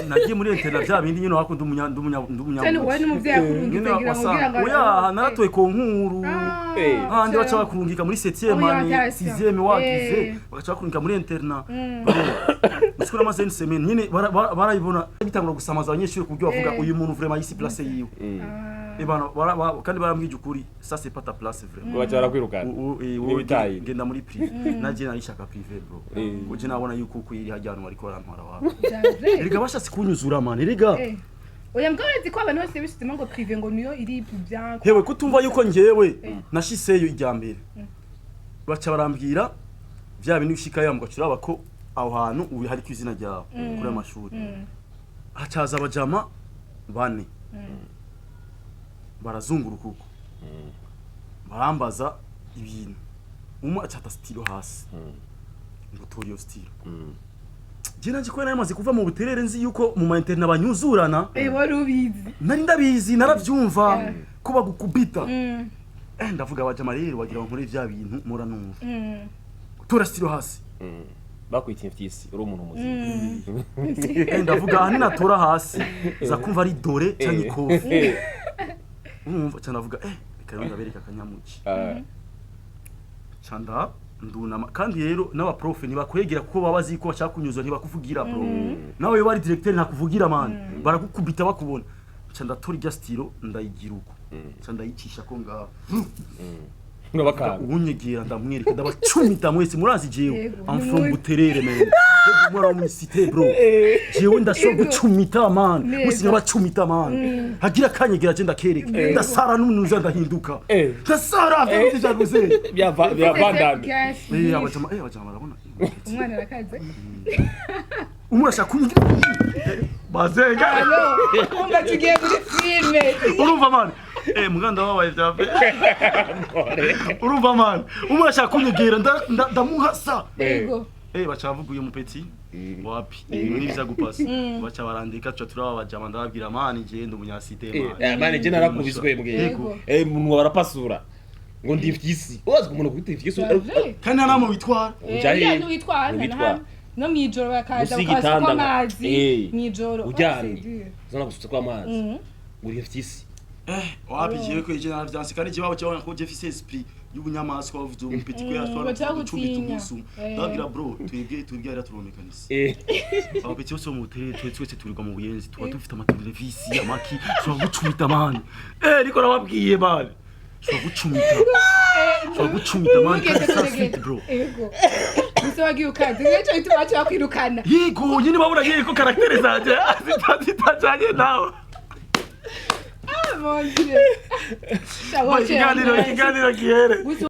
Nagiye muri internat, vya bindi nyine wakunda umunya ndumunya ndumunya. Cyane wowe n'umuvyeyi akurungitse, Nyine ngira ngo wasanga kugira ngo oya, naratoye concours. Ah, Handi baca bakurungika muri septième année, Orientation. sixième wagize, bagaca bakurungika muri internat. Usiku namaze une semaine nyine barayibona bitangura gusamaza abanyeshuri ku buryo bavuga uyu muntu vraiment yisi place yiwe. Eh bana, kandi barambwije ukuri: ça, c'est pas ta place vraiment. Baca barakwirukana. Wowe N'ibitayi. genda muri privé. Naje narishaka privé, bro. Ko je nabona yuko uko iri hajya hantu bariko barantwara wawe. Javre. Erega bashatse kunyuzura, man, erega. Oya mbwa, uretse ko abantu bose bishizemo ngo privé ngo niyo iri bien. Hewe, kutumva yuko njyewe nashiseyo ijya mbere, baca barambwira vya bindi ushikayo mugaca uraba ko aho hantu ubu hariko izina ryawe kuri ayo mashuri. Hacaza abajama bane, barazunguruka uko, barambaza ibintu. Umwe acata stylo hasi ngo tora iyo stylo. Je nanje ko nari maze kuva mu Buterere, nzi yuko mu ma internat banyuzurana. Wari ubizi. Nari ndabizi, naravyumva ko bagukubita. Ndavuga abajama rero bagira ngo nkore vya bintu mpora numva, tora stylo hasi. Bakwita imfyisi, uri umuntu muzima. Ndavuga aha ninatora hasi za kumva ari dore canke ikofi. Urumva, ca ndavuga reka rero ndabereka akanyamuci. Ca ndunama. Kandi rero n'aba prof ntibakwegera kuko baba bazi ko bashaka kunyuza, ntibakuvugira, bro. Nawe iyo bari directeur ntakuvugira, man, baragukubita bakubona. Ca ndatora irya stylo, ndayigira uko, ca ndayicisha ko ngaho. Ngo bakanga. Ubunyegera ndamwereka, ndabacumita mwese. Murazi jewe, Yego, I'm ni from muzi. Buterere, man. Jewe umwana wo muri cité, bro. Jewe ndashobora gucumita, man. Neza. Musi nkabacumita, man. Hagira akanyegera je ndakereka, ndasara n'umunuza, ndahinduka. Ndasara vyose vyaguze. Bya Vandame. Abajama barabona Umwana arakaze. Umwe arashaka kunyigira bazenga. Alo, umva, tugiye muri filime. Urumva, man, muganda wabaye vya pe. Urumva, man, umwe arashaka kunyegera, ndamuhasa. Baca bavuga uyu mupeti wapi, ibintu nivya gupasa. Baca barandika, tuca turaba bajama. Ndababwira: man, je ndi umunya cité, man. Man, je narakubiswe mbwe. Yego. Umunwa barapasura ngo ndi imfyisi. Urazi umuntu kwita imfyisi? Javre. Kandi nta namwe witwara. Uja Uriya hehe? ntiwitwara nta Ntiwitwara. hamwe. No mwijoro bakaza Munsi bakasuka y'igitanda amazi mwijoro. Uryamye. Oh, c'est dur. Zona gusutsa kw'amazi ngo uri imfyisi. Wapi, jewe ko je naravyanse. Kandi je babo cyabona ko je fise esprit y'ubunyamaswa, bavuze umupeti ko yashobora baca gucumita bagutinya. umunsi umwe. Ndababwira: bro, twebwe hariya turomekanisi. Aba petit bose bo mu Buterere, twe twese turirwa mu Buyenzi, tuba dufite ama tournevis, amaki, ushobora gucumita, man. Niko nababwiye, man, ushobora gucumita, ushobora gucumita, man. Ugeze Kandi ça kuregera. suite, bro. Yego. Gusa wagiye ukaze nico gituma baca bakwirukana. Yego nyine, babura yego caractère zanje zitajanye nawe. Ah, mon Dieu. Ikiganiro gihere. Gusa